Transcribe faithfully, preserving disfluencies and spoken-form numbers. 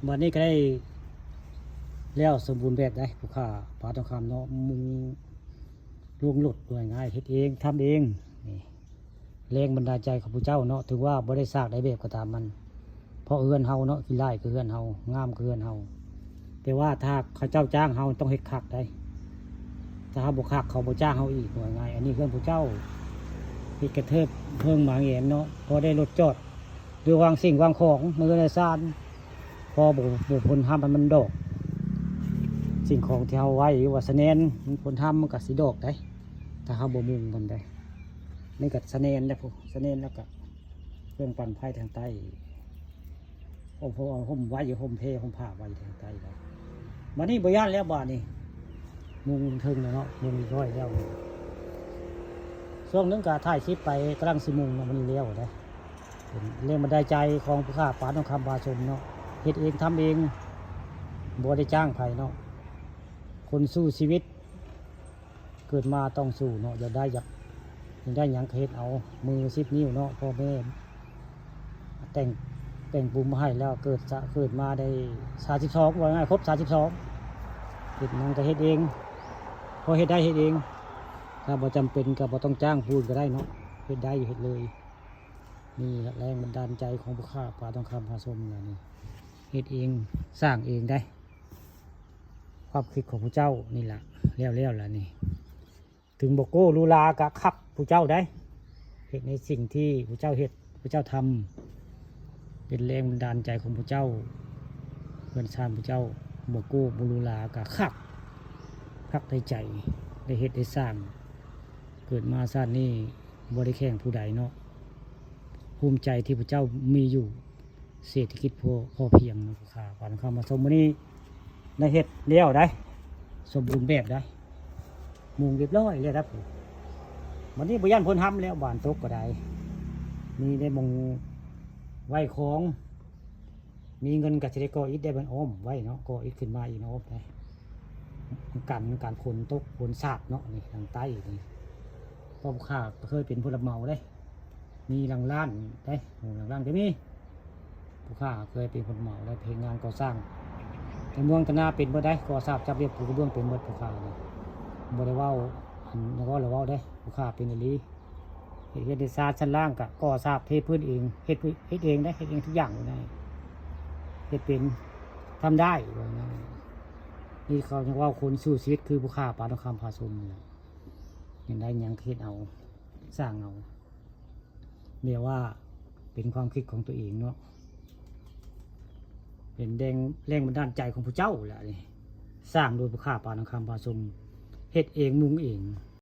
บัดนี้ก็ได้แล้วสมบูรณ์แบบได้ ผู้ข้าปาทองคำเนาะ มุงลวงหลุด ว่าง่าย เฮ็ดเอง ทำเอง นี่ แรงบันดาลใจของผู้เจ้าเนาะ ถือว่าบ่ได้สร้างได้แบบก็ตามมัน เพราะเฮือนเฮาเนาะ ขี้ร้ายคือเฮือนเฮา งามคือเฮือนเฮา แต่ว่าถ้าเขาเจ้าจ้างเฮาต้องเฮ็ดคักได้ ถ้าเฮาบ่คักเขาบ่จ้างเฮาอีก ว่าง่าย อันนี้เฮือนผู้เจ้า เฮ็ดกระเทิบเพิ่งหมาแหงนเนาะ พอได้รถจอด หรือวางสิ่งวางของในเฮือนในซาน พอบ่ บ่พ่นทำให้มันดอก สิ่งของที่เฮาไว้ หรือว่าสะแนน มันพ่นทำมันก็สิดอกได้ ถ้าเฮาบ่มุ่งมันได้ นี่ก็สะแนนนะพุ สะแนน แล้วก็เครื่องปั่นไฟทางใต้ โอ้โห ห่มไว้อยู่ ห่มเพ ห่มผ้าไว้ทางใต้แล้ว บัดนี้บ่ย่านแล้ว บาดนี้ มุงเทิงแล้วเนาะ มุงเรียบร้อยแล้ว ช่วงหนึ่งก็ถ่ายคลิปไป กำลังสิมุงเนาะ มันแล้วได้ เป็นแรงบันดาลใจของผู้ข้าปาทองคำพาชมเนาะ เฮ็ดเองทำเอง บ่ได้จ้างไผเนาะ คนสู้ชีวิต เกิดมาต้องสู้เนาะ อยากได้ อยาก อยากได้หยังก็เฮ็ดเอา มือสิบนิ้วเนาะ พ่อแม่ แต่ง แต่งปูนมาให้แล้ว เกิดจะ เกิดมาได้สามสิบสอง ว่าง่าย ครบสามสิบสอง เฮ็ดหยังก็เฮ็ดเอง พอเฮ็ดได้เฮ็ดเอง ถ้าบ่จำเป็นก็บ่ต้องจ้างผู้อื่นก็ได้เนาะ เฮ็ดได้อยู่ เฮ็ดเลย นี่แหละแรงบันดาลใจของผู้ข้าปาทองคำพาชมนะนี่ เฮ็ดเอง สร้างเองได้ ความคิดของผู้เจ้านี่ล่ะ แล้วๆล่ะนี่ ถึงบ่โก้หรูหราก็คักผู้เจ้าได้ เฮ็ดในสิ่งที่ผู้เจ้าเฮ็ด ผู้เจ้าทำ เป็นแรงบันดาลใจของผู้เจ้า เฮือนซานผู้เจ้า บ่โก้บ่หรูหราก็คัก คักในใจ ได้เฮ็ดได้สร้าง เกิดมาชาตินี้บ่ได้แข่งผู้ใดเนาะ ภูมิใจที่ผู้เจ้ามีอยู่ เศรษฐกิจพอ พอเพียงเนาะ ผู้ข้าปาทองคำพาชม มื้อนี้ได้เฮ็ดแล้วได้ สมบูรณ์แบบได้ มุงเรียบร้อยแล้วครับผม บัดนี้บ่ย่านพ่นทำแล้ว บานตกก็ได้ มีได้มุงไว้ของ มีเงินก็สิได้ก่ออิฐได้บันอ้อมไว้เนาะ ก่ออิฐขึ้นมาอีกเนาะ อ้อมได้ กัน กันฝนตก ฝนสาดเนาะ นี่ทางใต้นี่ เพราะผู้ข้าเคยเป็นผู้รับเหมาเด้ มีหลังล้านเด้ หลังล้านก็มี ผู้ข้าเคยเป็นผู้รับเหมาได้ เพลงงานก่อสร้าง ในเมืองตะนาเป็นเบิดได้ ก่อสร้างจับเรียบปูกระเบื้องเป็นเบิด ผู้ข้านี่ บ่ได้เว้า อันนั้นเว้าแล้วเว้าได้ ผู้ข้าเป็นอีหลี เฮ็ดเฮือนเฮ็ดซานชั้นล่างก็ก่อสร้างเทพื้นเอง เฮ็ดพื้น เฮ็ดเองได้ เฮ็ดเองทุกอย่างเลยนะ เฮ็ดเป็น ทำได้ว่างั้น นี่เขายังว่าคนสู้ชีวิตคือผู้ข้าปาทองคำพาชมนี่แหละ ยังได้หยังเฮ็ดเอา สร้างเอา เรียกว่าเป็นความคิดของตัวเองเนาะ เป็นแรง แรงบันดาลใจของผู้เจ้าแหละนี่ สร้างโดยผู้ข้าปาทองคำพาชม เฮ็ดเองมุงเอง